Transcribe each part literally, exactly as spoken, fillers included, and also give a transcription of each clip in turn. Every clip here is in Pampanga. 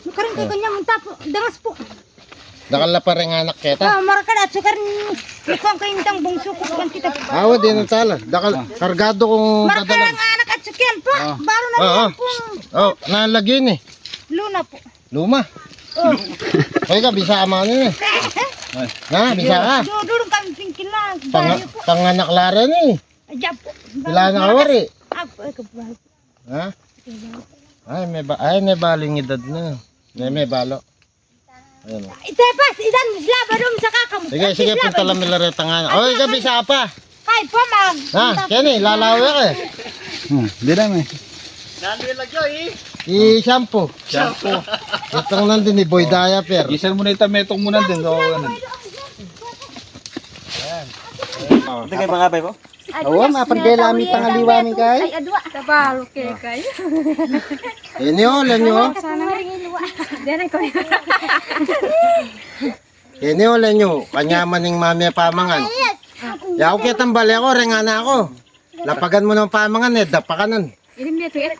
Karin kay kanya munta pu, dangas pu. Dakal la pa ring anak keta. Ah, marakal at sukar ni, ni kuwan kay intang bungsu ku kuwan kita. Awa, di na tala. Dakal, kargado kung marakal dadalhan. Ang anak at sukyan pu. Ah. Baro na. Ah, ah. Pu. Oh, nalagyan eh. Luna pu. Luma. Oh. Ay ka, bisa ka man eh. Na, bisa ka. Dudulong kami pingkilan. Pang-, panganak la rin eh. Ayan pu. Pila na ka wari? Apo, ay, kabal. Ha? Ay, me ba-, ay, me balo ing edad na. Me, me balo. Ayan, o. Itepas, idan, isla, baru sa kakamu. Sige, sige, punta la mi la retang anak. O, ika, bisa pa. Kay pa, mag-, ha, punta, keni, lalawe ka eh. Hmm, di na, me. Nandun lagi, eh. I shampoo. Shampoo. Itong nandun, i boy diaper. Isal mo na ita, metong mo nandun. Ito kay pangabay po? Awa, mapandela mi tang aliwa mi kay. Ay, adwa. Tabalo ke kay. Ini o, lan yu o. Sana maringin luwa. Dere ko. Ini o, lan yu. Kanya man ing mami pamangan. Yaku ketang bale ku, reng anak ku. Lapagan mu nang pamangan e, dapakanan.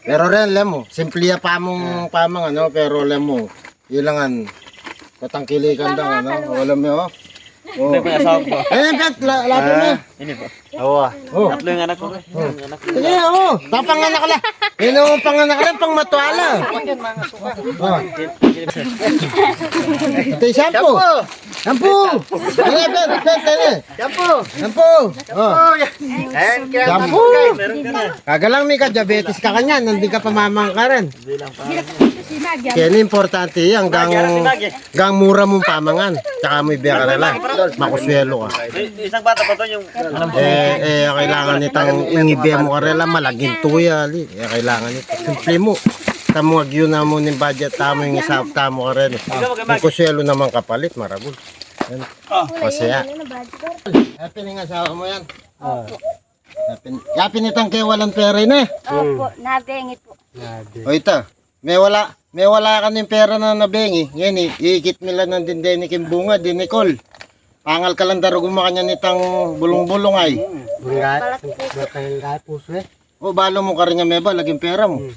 Pero ren, lemu, simple ya pamung pamangan, no? Pero lemu, ilangan, katangkilikan dang, ano? Wala mi, o. O. Ito, may asawa po. Eh, bet, la-, lapit na. Ini po. Awa. O. Tatlo yung anak ko. Sige, o. Papanganak la. Ini o, panganak la, pang matwala. O. Ito yung shampoo. Shampoo. Shampoo. Ini, bet, bet, ini. Shampoo. Shampoo. O. Shampoo. Ayan, kaya shampoo. Meron ka na. Kagalang mi ka diabetes ka kanyan, nandin ka pamamangkaran. Kaya ini importante yan, gang, gang mura mung pamangan. Tsaka mu ibie karela. Makuswelo ka. Isang bata pa to yung... Eh, eh, kailangan itang ing ibie mu karela, malaking tuya, li. Eh, kailangan ito. Simple mu. Tamu agyu na mu ning budget tamu, ing isap tamu karela. Makuswelo naman kapalit, maragul. Yan. Masaya. Happy ning asawa mu yan. Opo. Yapin, yapin itang kewalang pera ini. Opo, nabengi po. O ita, mewala, mewala ka ning pera na nabengi. Ngeni, ikit mi la nandin deni king bunga, deni kol. Pangal ka lang darugu makanyan itang bulung-bulung ay. Bulung-bulung ay puso e. O, balo mu karin nga mebalag ing pera mu.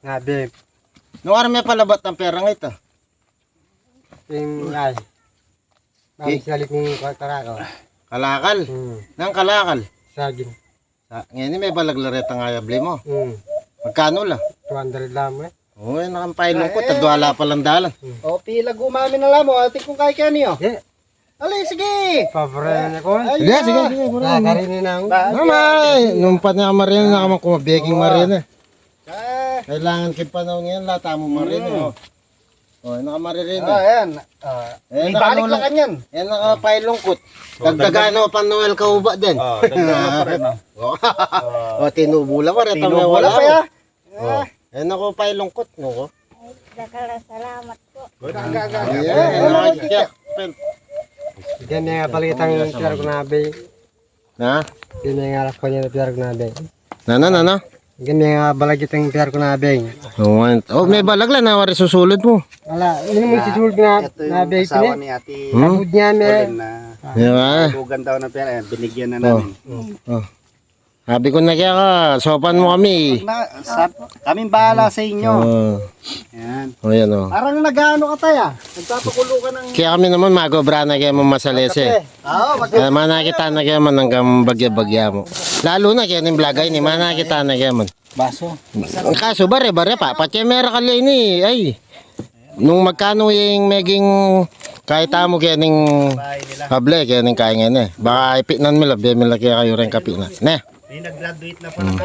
Nabe. Nung ara mepalabat ang pera nga ita? Ing ay. Nang sali kung kalakal. Kalakal? Hmm. Nang kalakal? Saging. Sa, ngeni mebalag la retang ayabli mu. Hmm. Magkanu la? Two hundred la mu e. O, yan na kang pailungkut, adwa la palang dalan. Hmm. O, pila gumami na la mu, atin kung kay keni o. E. Ali, sige. Pabre na ko. Sige, sige, sige, pabre. Nakarini na ako. Namay, nung pa na marina na ka man kumabeking marina. Kailangan king panaun ngeni, la tamu marina o. O, yan na ka maririn e. Ayan. E, ibalik na kanyan. Yan na ka pailungkut. Dagdagan o pan Noel kauba din. O, dagdagan pa rin, o. O, tinubu la pa rin. Tinubu la pa ya. O, yan na ko pailungkut, no ko. Dakal a salamat po. Ayan, ayan, ayan. Ganyan nga pala itang piyar ko na, be. Na? Gini nga alas ko niya na piyar ko na, beng. Nana, nana? Gini nga balag itang piyar ko na, beng. O, mebalag la, nawari susulud mu. Ala, ini mu susulud na, na, beng, asawa ni Ate. Sabud niya, me. Yan nga. Bugan daw na piyar, ayan, binigyan na namin. O. Sabi ko na kaya ka, sopan mu kami. Kaming bahala sa inyo. O. Yan. O, yan o. Parang nag-ano ka, tay, a? Nagpapakulo ka ng... Kaya kami naman, magobra na kaya mu masalese. Kaya manakit na kaya man anggang bagya-bagya mu. Lalo na kaya ning vlog ay ini, manakit na kaya man. Baso. Kaso bare-bare pa, pati mera kali ini, ay. Nung magkanu ing meging kaya tamu kaya ning able, kaya ning kaya ngeni. Baka ipitnan mi la, bie mi la kaya kayu ring kapitnan. Ne? May nag-graduate na pala.